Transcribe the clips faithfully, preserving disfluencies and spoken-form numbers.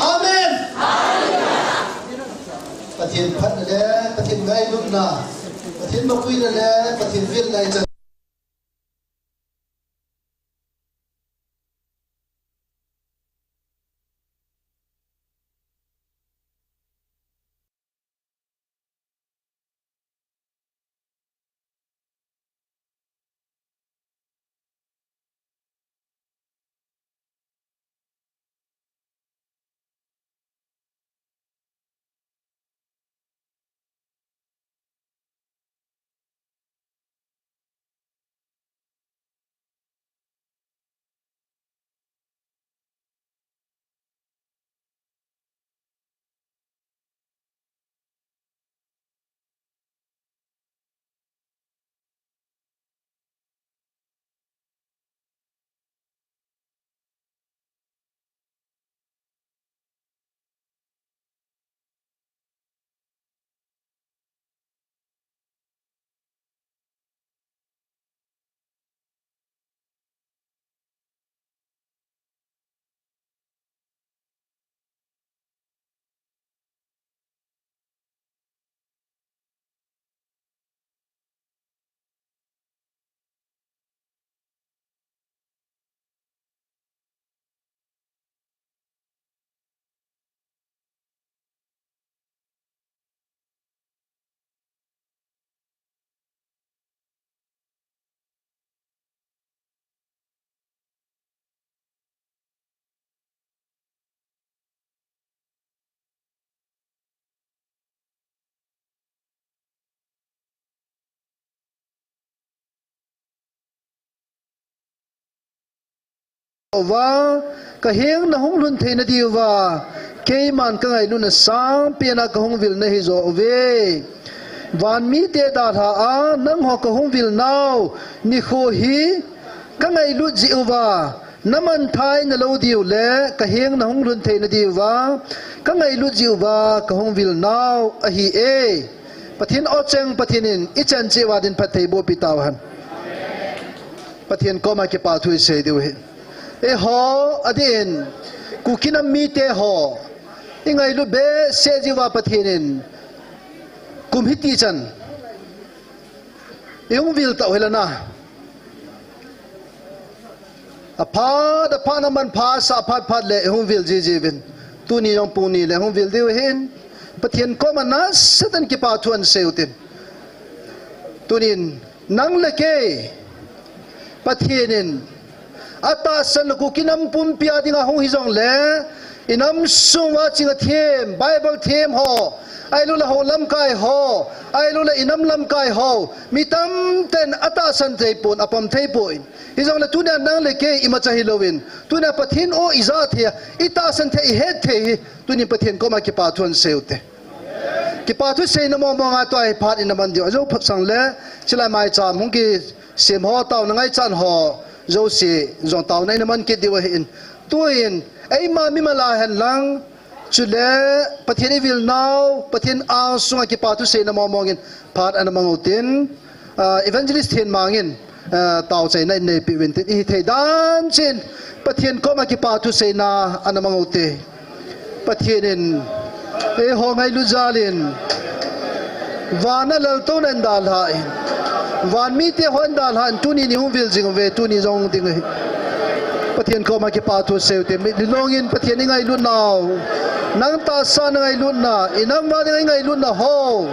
Amen. Pathen phatna le, Pathen ngailutna, Pathen mapuina le, Pathen vilna ichan. Jehovah, ka heng nahung lhun theina diuva, keiman ka ngailutna sangpen a kahung vil nahi jo uve. Van mite dalha a nangho kahung vil nau nikho hi ka ngailut jeh uva, na manthai nalou diu le ka heng nahung lhun theina diuva ka ngailut jeh uva kahung vil nau ahi e. Pathen o cheng Pathen in ichan cheh uva din phatthei boh pi tauhen. Pathen koma kipa thu isei diu ahi. Eiho, adeh in, Kuki nam mite ho, ingailut behseh jeh uva Pathen in kum hiti chan ihung vil tau hilana. Aphat, aphat na manpha sa, aphat phat le ihung vil jiji uvin. Tuni jong puni le hung vil diu ahin. Pathen koma nasatah in kipa thu ahin sei utin. Tunin, nang le kei, Pathen in atahsan lou Kuki nam pumpi a dinga hung hijongle, inam sung uva ching a them, Bible them ho, ahilou le hou lamkai ho, ahilou le inam lamkai ho, mi tamtah in atahsan thei pon, apom thei pon. Hijongle tunia nang le kei imacha hilouvin, tunia Pathen o ija thei, itahsan thei, ihet thei hi, tunin Pathen koma kipa thu ahin sei ute. Kipa thu seina mong mong a tua hi phat ina man diu. Ajou phat sang le, chulai maicham hung kisem ho, taona ngaichat ho jouse jong taona ina man kit diu ahin. Tuin, eima mimal a hen lang, chule Pathen ivil nau, Pathen angsunga kipa thu seina mong mong in phat ana mang utin. Ah, Evangelist Thenmang in, ah, taochaina in neipi uvin tin, ihi thei dan cheh in Pathen koma kipa thu seina ana mang ute. Pathen in eiho ngailut jal in, van a laltouna in dalha in, van mite ho in dalha in, tuni ni hung vil jing uve, tuni jong ding ahi. Pathen koma kipa thu sei ute, mitlhi long in Pathen ingailut nau, nang tahsa a ngailutna, inam uva ding ingailutna ho,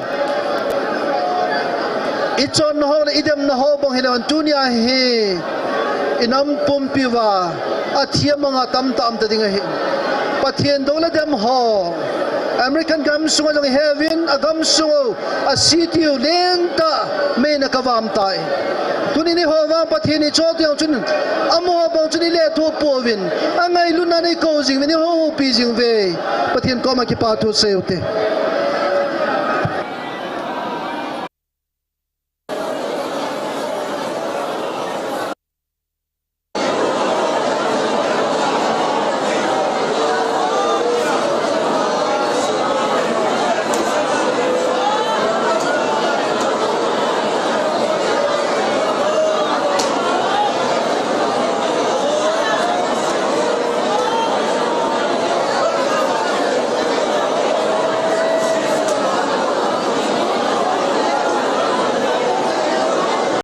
ichonna ho le idemna ho bang hilou, tunia hi inam pumpi uva athem manga tamtah um ta ding ahi. Pathen dou le dem ho, American gamsunga jong ihe uvin, agamsung u, a city u lentah meiyin akavam tai. Tunin eiho vang Pathen in ichol teng chun, amaho bang chun ilethuh pouvin, angailutna in eikou jing uvin, eihoupi jing uve. Pathen koma kipa thu sei ute.